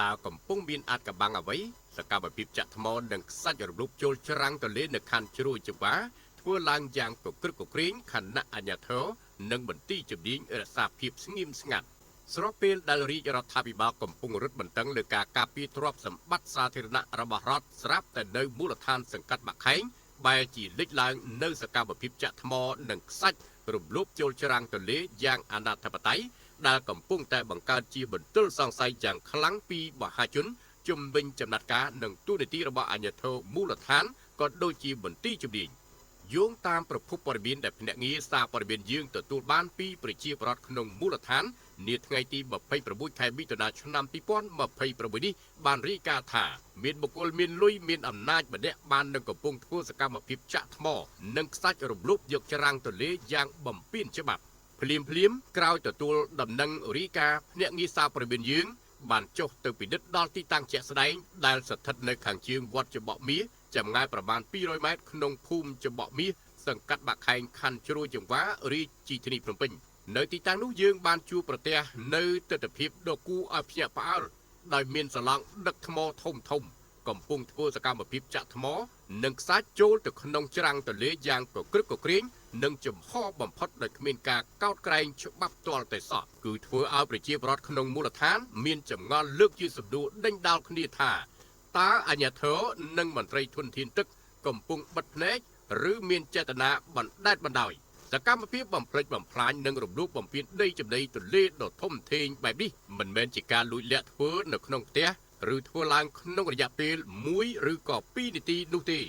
តើកំពុងមានអាថ៌កំបាំងអ្វីសកម្មភាពចាក់ថ្មនិងខ្សាច់រំលោភចូលច្រាំងទន្លេនៅខណ្ឌជ្រោយចង្វាធ្វើឡើងយ៉ាងកក្រឹកកក្រែងខណៈអាជ្ញាធរនិងមន្ទីរជំនាញរក្សាភាពស្ងៀមស្ងាត់ស្របពេលដែលរាជរដ្ឋាភិបាលកំពុងរឹតបន្តឹងលើការការពារទ្រព្យសម្បត្តិសាធារណៈរបស់រដ្ឋស្រាប់តែនៅមូលដ្ឋានសង្កាត់បាក់ខែងបែរជាលេចឡើងនៅសកម្មភាពចាក់ថ្មនិងខ្សាច់រំលោភចូលច្រាំងទន្លេយ៉ាងអនាធិបតេយ្យដែលកំពុងតែបង្កើតជាបន្ទិលសង្ស័យយ៉ាងខ្លាំងពីមហាជនជំវិញចំណាត់ការនិងទូនាទីរបស់អាជ្ញាធរមូលដ្ឋានក៏ដូចជាមន្ទីរជំនាញយោងតាមប្រភពព័ត៌មានដែលភ្នាក់ងារសារព័ត៌មានយើងទទួលបានពីប្រជាពលរដ្ឋក្នុងមូលដ្ឋាននាថ្ងៃទី26ខែមិថុនាឆ្នាំ2026នេះបានរាយការណ៍ថាមានបុគ្គលមានលុយមានអំណាចម្នាក់បាននឹងកំពុងធ្វើសកម្មភាពចាក់ថ្មនិងខ្សាច់រំលោភយកច្រាំងទន្លេយ៉ាងបំពានច្បាប់ភ្លាមភ្លាមក្រោយទទួលដំណឹងរាយការណ៍ភ្នាក់ងារសារព័ត៌មានយើងបានចុះទៅពិនិត្យដល់ទីតាំងជាក់ស្ដែងដែលស្ថិតនៅខាងជើងវត្តច្បកមាសចម្ងាយប្រមាណ200ម៉ែត្រក្នុងភូមិច្បកមាសសង្កាត់បាក់ខែងខណ្ឌជ្រោយចង្វារាជធានីភ្នំពេញនៅទីតាំងនោះយើងបានជួបប្រទះនៅទិដ្ឋភាពដ៏គួរឲ្យភ្ញាក់ផ្អើលដោយមានសាឡង់ដឹកថ្មធំធំកំពុងធ្វើសកម្មភាពចាក់ថ្មនិងខ្សាច់ចូលទៅក្នុងច្រាំងទន្លេយ៉ាងកក្រឹកកក្រែងនិងចំហបំផុតដោយគ្មានការកោតក្រែងច្បាប់ទាល់តែសោះគឺធ្វើឲ្យប្រជាពលរដ្ឋក្នុងមូលដ្ឋានមានចម្ងល់លើកជាសំដួលដេញដោលគ្នាថាតើអាជ្ញាធរនិងមន្ត្រីធនធានទឹកកំពុងបិទភ្នែកឬមានចេតនាបណ្ដែតបណ្ដោយសកម្មភាពបំផ្លិចបំផ្លាញនិងរំលោភបំពានដីចំណីទន្លេដ៏ធំធេងបែបនេះមិនមែនជាការលួចលាក់ធ្វើនៅក្នុងផ្ទះឬធ្វើឡើងក្នុងរយៈពេល1ឬក៏2នាទីនោះទេ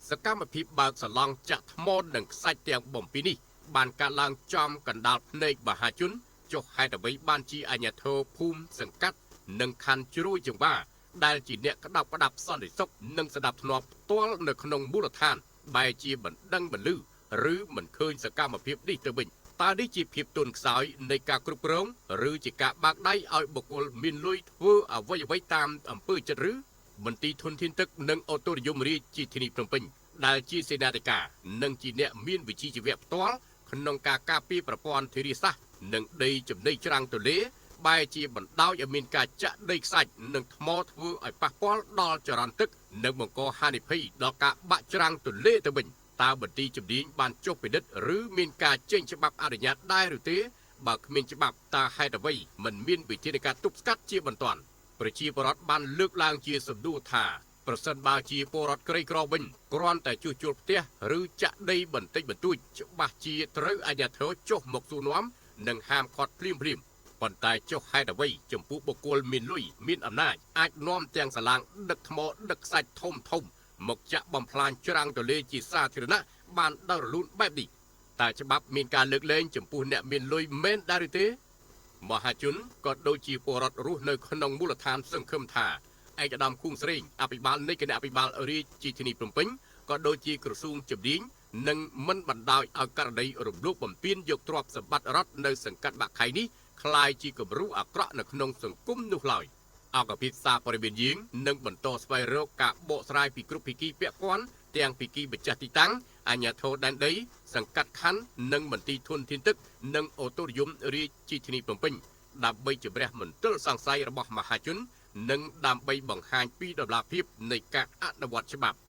សកម្មភាពបើកសាឡង់ចាក់ថ្មនិងខ្សាច់ទាំងបំពីនេះបានកើតឡើងចំកណ្ដាលភ្នែកមហាជនចុះហេតុអ្វីបានជាអាជ្ញាធរភូមិសង្កាត់និងខណ្ឌជ្រោយចង្វាដែលជាអ្នកក្តាប់ក្តាប់សន្តិសុខនិងស្ដាប់ធ្នាប់ផ្ទាល់នៅក្នុងមូលដ្ឋានបែរជាបណ្ដឹងបន្លឺឬមិនឃើញសកម្មភាពនេះទៅវិញតើនេះជាភាពទន់ខ្សោយនៃការគ្រប់គ្រងឬជាការបើកដៃឲ្យបុគ្គលមានលុយធ្វើអ្វីអ្វីតាមអំពើចិត្តឬមន្ទីរធនធានទឹកនិងអូតូនិយមរាជធានីភ្នំពេញដែលជាសេនាធិការនិងជាអ្នកមានវិជ្ជាជីវៈផ្ទាល់ក្នុងការការពារប្រព័ន្ធធារាសាស្ត្រនិងដីចំណីច្រាំងទន្លេបែរជាបណ្ដោយឲ្យមានការចាក់ដីខ្សាច់និងថ្មធ្វើឲ្យប៉ះពាល់ដល់ចរន្តទឹកនិងបង្កហានិភ័យដល់ការបាក់ច្រាំងទន្លេទៅវិញតើមន្ទីរជំនាញបានចុះពិនិត្យឬមានការចេញច្បាប់អនុញ្ញាតដែរឬទេបើគ្មានច្បាប់តើហេតុអ្វីមិនមានវិធានការទប់ស្កាត់ជាបន្ទាន់ប្រជាពលរដ្ឋបានលើកឡើងជាសំណួរថាប្រសិនបើជាពលរដ្ឋក្រីក្រវិញគ្រាន់តែជួសជុលផ្ទះឬចាក់ដីបន្តិចបន្តួចច្បាស់ជាត្រូវអាជ្ញាធរចុះមកសួរនាំនិងហាមឃាត់ភ្លាមភ្លាមប៉ុន្តែចុះហេតុអ្វីចំពោះបុគ្គលមានលុយមានអំណាចអាចនាំទាំងសាឡាងដឹកថ្មដឹកខ្សាច់ធំធំមកចាក់បំផ្លាញច្រាំងទន្លេជាសាធារណៈបានដោយរលូនបែបនេះតើច្បាប់មានការលើកលែងចំពោះអ្នកមានលុយមែនដែរឬទេមហាជនក៏ដូចជាពលរដ្ឋរស់នៅក្នុងមូលដ្ឋានសង្ឃឹមថាឯកឧត្តមគួងស្រេងអភិបាលនៃគណៈអភិបាលរាជធានីភ្នំពេញក៏ដូចជាក្រសួងជំនាញនឹងមិនបណ្ដោយឲ្យករណីរំលោភបំពានយកទ្រព្យសម្បត្តិរដ្ឋនៅសង្កាត់បាក់ខៃនេះក្លាយជាគំរូអាក្រក់នៅក្នុងសង្គមនោះឡើយអង្គភាពសារព័ត៌មានយើងនឹងបន្តស្វែងរកការបកស្រាយពីគ្រប់ភាគីពាក់ព័ន្ធទាំងភាគីម្ចាស់ទីតាំងអាជ្ញាធរដែនដីសង្កាត់ខណ្ឌនិងមន្ទីរធនធានទឹកនិងអូតូនិយមរាជធានីភ្នំពេញដើម្បីជម្រះមន្ទិលសង្ស័យរបស់មហាជន និងដើម្បីបង្ហាញពីតម្លាភាពនៃការអនុវត្តច្បាប់។